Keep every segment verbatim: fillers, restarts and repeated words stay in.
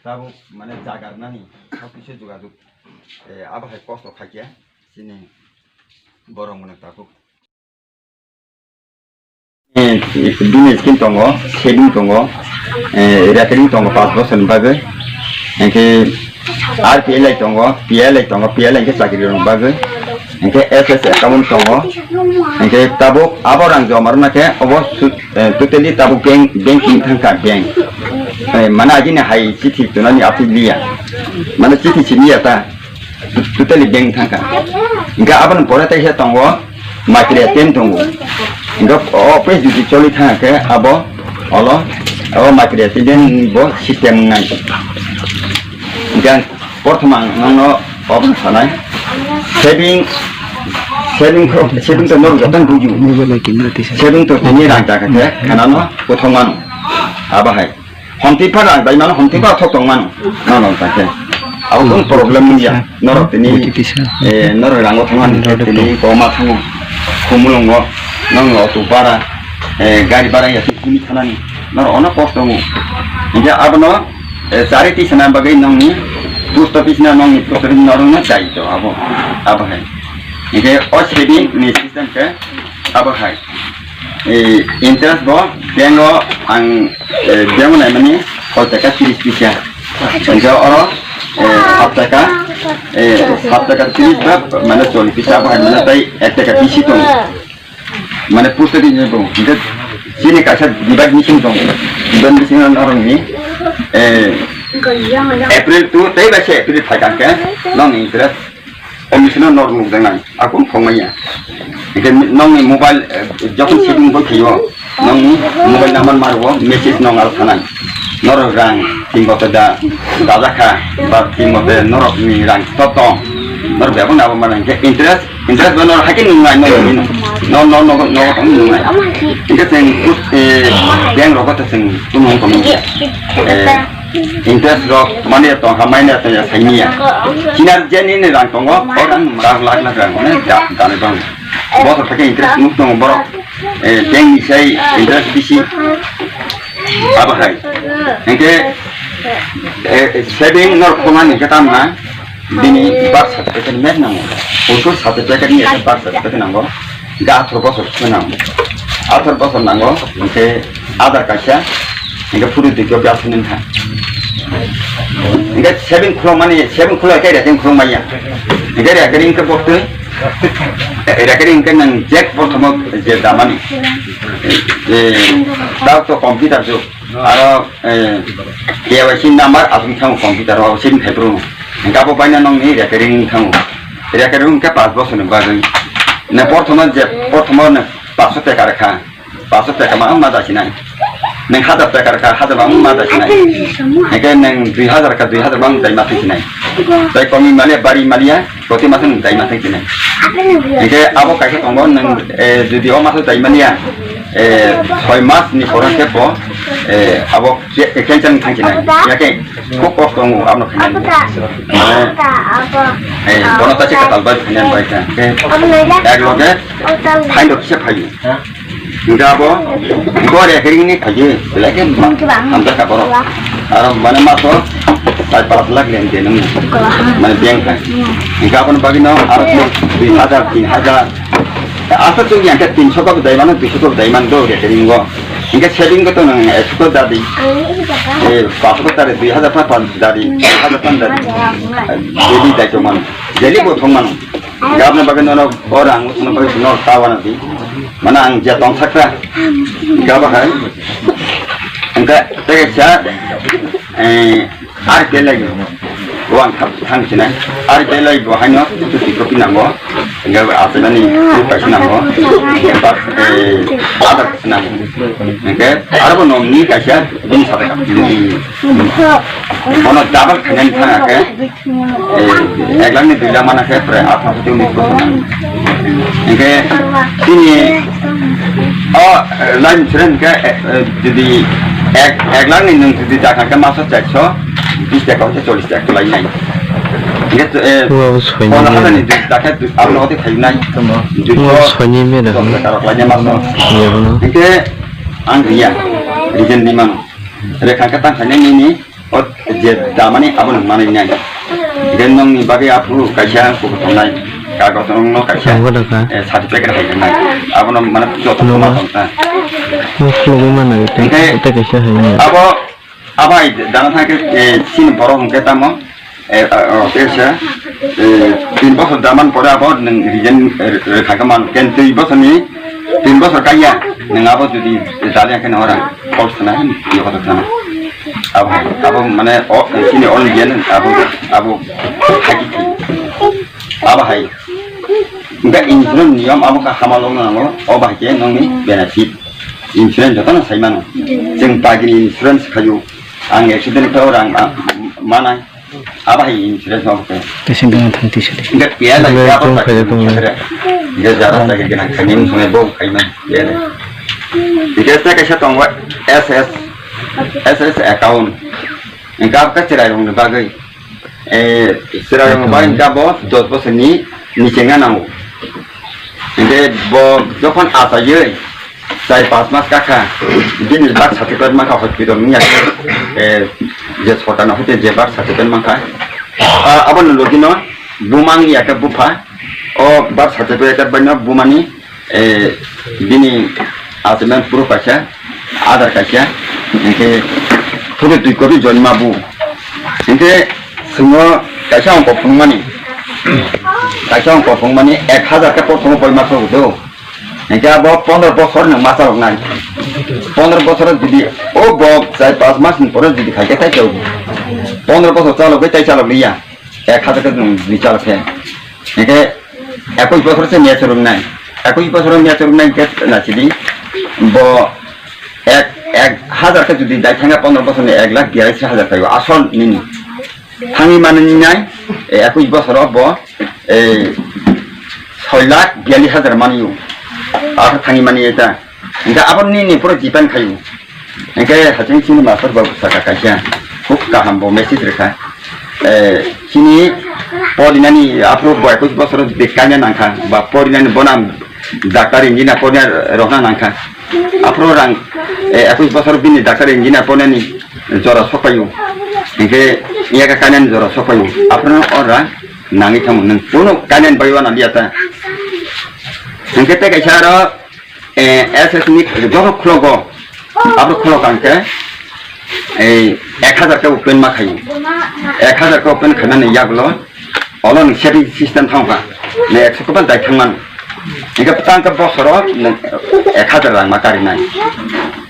Tabuk mane jagarnani kok kisa jogajog, eh, abo hai kosto khaikhe chini borok mwnang tabuk. Eh, bini skin tongo, saving tongo, eh, recurring tongo, pas bosor ni bagwi. Hinkhe R P L I tongo, P L I tongo, P L I hinkhe chakri rok ni bagwi. Hinkhe S S account tongo. Hinkhe tabuk abo rang joma rwna khe obo su-, eh, totally tabuk bank, banking thangkha bank. Eh, mane agini hai chithi tunani aphi liya. Mane chithi simi ya ta. Totally bank thangkha. Hinkhe aboni pore teisa tongo, Maitreya ten tongo. Hinkhe o page jodi choli thangkha khe abo olo, abo Maitreya ten bo system wngnai. Hinkhe ang porthoma ang nokno obo sanai. Saving, saving, saving to norok jotono bujo. Saving to tini rang taka khe khanano kothok mano. Abo hai. Homtwi pha rang bai mano, homtwi pha thok tong mano. Nono ta khe. Abo kunu problem wngya. Norok tini, eh, norok rango thangmani khe tini koma thango. Khumulwngo, nongni auto bara, eh, gari bara ya simi thanani. Norok ono kosto wngo. Hinkhe abono, eh, charity sana bagwi nongni post office na nongni post office norokno daito abo. Abo hai. Hinkhe o saving ni system khe abo hai. Eh, interest bo bank o ang, eh, bank o naimani koi taka tris pisa. Hinkhe oro, eh, sat taka, eh, sat taka tris ba mane chollis pisa abo hai mane tai ek taka bisi tongo. Mane post office ni bo. Hinkhe chini kaisa divide machine tongo. Divide machine norokni, eh, April two tei ba se April phaikha khe nongni interest. Commissioner norok nukjaknai, akung thongmanya. Hinkhe nongni mobile, eh, jokhon saving bo khaio, nongni mobile number marwo, message nong aro thanai. Norok rang, tingbo da, dajakha, ba tingbo de norokni rang to tong. Norok bebak nabo mana hinkhe interest, interest bo norok haikhe nungnai, norok nino. No, no, no, no, no, nungnai. Hinkhe chwng, eh, bank rogo to chwng, chwng nung tongmanya. Eh, Interest rok mani tong ha, mani tong ya, saini ya. Chinar je ni ni rang tongo, o rang rang lakh lakh rang, ne, da, dani bang. Bosor thake interest nuk tongo borok, eh, bank ni sai interest bisi. Abo hai. Hinkhe, eh, saving nor khonani khe tamna, bini birth certificate mek nango. Usul certificate ni birth certificate nango. Ga atharo bosor se nango. Atharo bosor nango, hinkhe Aadhaar kaisa, hinkhe photo dui khe biya phone wngkha. Hinkhe saving khulok mani, saving khulok khe recurring khulok maya. Hinkhe recurring khe bok twi, recurring hinkhe nang je prothom je damani. Eh, tao to computer jug. Aro, eh, K Y C number aswk thango computer o, saving khai phuru. Hinkhe abo baino nongni recurring thango. Recurring hinkhe panch bosorni bagwi. Na porthomo je, porthomo na panchsho taka rwkha. Panchsho taka ma wng ma dasinai. Nang hajar taka rwkha, hajar ma wng ma dasinai. Hinkhe nang dui hajar ka, dui hajar ma wng dai ma thangsinai. Tai komi maliya, bari maliya, proti maso nang dai ma thangsinai. Hinkhe abo kaisa tongo, nang, eh, jodi o maso dai maliya, eh, soi mas ni pore khe bo, eh, abo Ke-, cancel wng thang sinai. Yakhe kok kok tongo, abono khainani. Mane, eh, bono ta se katal bai khainani bai kha. Ke, ek loge, phaino kisa phaio. Hinkhe abo, gore khe ringni phaio. Belai khe ma, hamjakha borok. Aro mane maso, tai paras lakh len de nang. Mane bank khai. Hinkhe aboni bagwino aro dui hajar, tin hajar. Asa chwng yang khe tinso kok dai mano, duiso kok dai mano do recurring o. Hinkhe saving khe to nang ekso kok da di. Eh, paso kok da di, dui hajar pa pan da di, dui hajar pan da di. Daily dai to mano. Daily bo thong mano. Gabna bagwi nono o rang, nono bagwi nono tawa na di. Mana ang je tong sakra. Gaba hai. Hinkhe tege cha, eh, R P L I o ang thang, thang sinai. R P L I bo haino chuti kopi nango. Hinkhe achaimani proof kaisa nango. But, eh, Aadhaar kaisa nango. Hinkhe arbo nomni kaisa bini sade ka. Bono double khainani thang khe. Eh, ek lakh ni dui lakh mana khe prai atharo koti unis bosor nang. Hinkhe tini o, eh, life insurance khe, eh, eh, jodi ek, ek lakh ni nwng jodi jakha khe maso charso bis taka hwnkhe chollis taka lai nai. Hinkhe, eh, Wow, soini pondro hajar ni mena. Jodi jakha, aboni hwnkhe phai nai. Tamo. Jodi Wow, soini mena. Dos taka rok lai nai maso. Iya, bono. Hinkhe ang riya, reason di mano. Rekha khe tang khainai nini, o Je damani abono manwi nai. Then nongni bagwi aphuru kaisa kukutongnai kagos nongno kaisa, Nongo da kha. eh, certificate hai nai. Abono mane joto Nongo. Tongma tongkha. Nokhlogwi mana tei Hingke tei kaisa hai nai. Abo, abo hai dana thangkhe, eh, chini borok hwnkhe tamo, eh, ah, oh, kaisa, eh, tin bosor daman pore abo nwng resign, eh, rwkha khe man. Ken twi bosor ni, tin bosor kaiya nwng abo jodi dali khe nang ora kol sana, yo kota sana. Abo hai, abo mane o, chini all India ni abo, abo haki thi. Abo hai. Hingke insurance niyom abo kha hama logna nango, o bai khe nongni benefit. Insurance jotono sai mano. Chwng bagini insurance khayu. Ang accident khe orang, ah, manai. Abo hai insurance abo khe. Tei sini tang tang tisa di. Hingke piya lai Dole piya tong abo kaya tong. Hingke jara lagi kena khanim sungai bo khai man. Piya lai. Hingke tei kaisa tongo S S, S S account. Hingke abo khe chwrai rokni bagwi. Eh, chwrai rokni bagwi hingke abo dos bosorni nichengna nango. Hingke bo jokhon achaiwi char pas mas kakha, bini birth certificate mankha hospital ni, eh, je sorkarni hoite je birth certificate mankha. Ah, aboni logino buma wngya khe bupha, o birth certificate baino bumani, eh, bini achievement proof kaisa, Aadhaar kaisa, hingke photo dui copy join ma bu. Hingke swngo kaisa ongkho phunukmani, kaisa ongkho phunukmani ek hazar khe prothom o koi ma thok do. Hingke abo pondro bosor nwng masa rok nai. Pondro bosor jodi o bo char pas mas ni pore jodi khai khe tai chao. Pondro bosor chalok bai tai chalok liya. Ek hazar khe nwng jodi chalok khe. Hingke ekush bosor se mature wngnai. Ekush bosor mature wngnai hingke nasidi bo ek, ek hazar khe jodi dai thangya pondro bosor ni ek lakh biyalish hazar phaio asol nini. Thangwi manwi nai, eh, ekush bosoro bo, eh, soi lakh biyalish hazar mani o. Asol thangwi mani eta. Hingke abo nini puro depend khaio. Hingke haching chini master babu saka kaisa. Khub kaham bo message rwkha. Eh, chini porinani aphuru bo ekush bosoro de kaina nangkha. Ba porinani bonam doctor engineer porina rokna nangkha. Aphuru rang, eh, ekush bosor bini doctor engineer porinani jora sokpaio. Hingke iyaka kainani jora sokpaio. Aphuru ora nangwi thango nwng kuno kainani bai wana liya ta. Hingke tei kaisa aro, eh, S S ni joto khlogo, abo khulok ang khe, eh, ek hazar khe open ma khayo. Ek hazar khe open khainani yagulo, olo nwng setting system thangkha, nwng ekso kopan dai thangmano. Hingke tang khe bosoro nwng ek hazar rang ma karinai.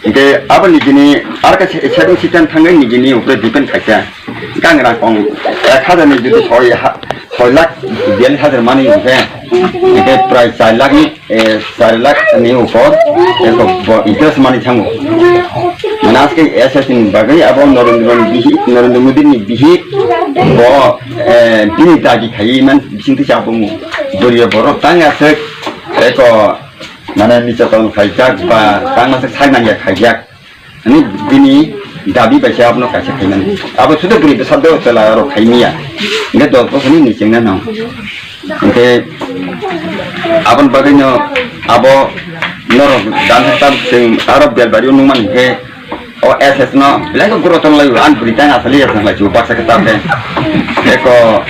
Hingke abo nijini, aro khe setting system thangwi nijini upre depend khaikha. Gang rang kong ek hazar ni jodi soi ha, soi lakh biyalish hazar mani hingke, hingke prai char lakh ni, eh, char lakh ni upor, eko bo interest mani thango. Mane aske S S ni bagwi abo Narendra ni bihik, Narendra Modi ni bihik, bo, eh, bini dagi khai man bising tisa bungo. Boriya borok tang aswk, eko, mane nicha tong khaijak ba tang aswk sai nangya khaijak. Ani bini dabi bai se abono kaisa khaimani. Abo sudu bwrwi bwsa do chwla rok khaimiya. Hingke dos bosorni nichingna nang. Hingke aboni bagwino abo norok dan hakta chwng aro belbari o nungmani hingke o S S no belai khe guro tong lai an bwrwi tang asali ya tong lai chu baksa khe tabde. Eko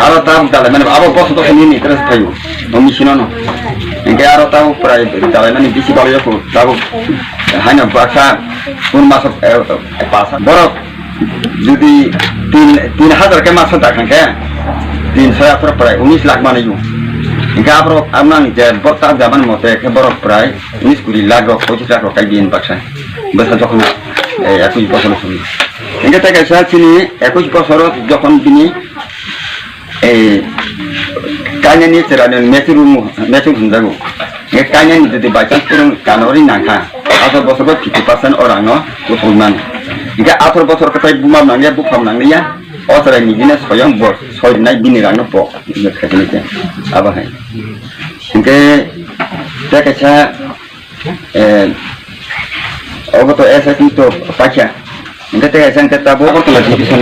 aro tab dalai mani abo boso boso nini tres phayu. Nungni sino no. Hingke aro tabuk prai dalai mani bisi balai yaku tabuk haino baksa un maso, eh, eh, pasa. Borok jodi tin, tin hazar khe maso da khangkhe, tin soi aphuru prai unis lakh manayu. Hingke aphuru amnang je bok tab jaman mote khe borok prai unis kuri lakh rok, pochis lakh rok kai bini baksa. Bwsa jokhon, eh, ekush bosor simi. Hingke tei kaisa chini ekush bosor jokhon bini eh, kainani chwraino mature wngmo, mature hwnjago. Hingke kainani jodi by chance purung kanori nangkha, atharo bosor ba fifty percent o rangno kuthumwi mano. Hingke atharo bosor kwtai buma nangya, buphang nangya, o chwrai nijino soyong bo soi rinai bini rangno bo khaitini khe. Abo hai. Hingke tei kaisa Eh, obo to S S ni to pakya. Hingke tei kaisa hingke tabuk Agartala division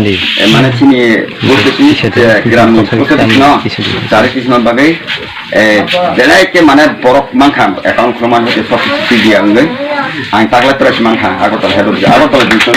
ni, eh, mane chini Bukiti, eh, gram ni Bukiti no, chari kisma bagwi, eh, belai ke mane borok mankha account khulumani hoite sok P D A wngwi. Ang takla press mankha Agartala head of the, Agartala division.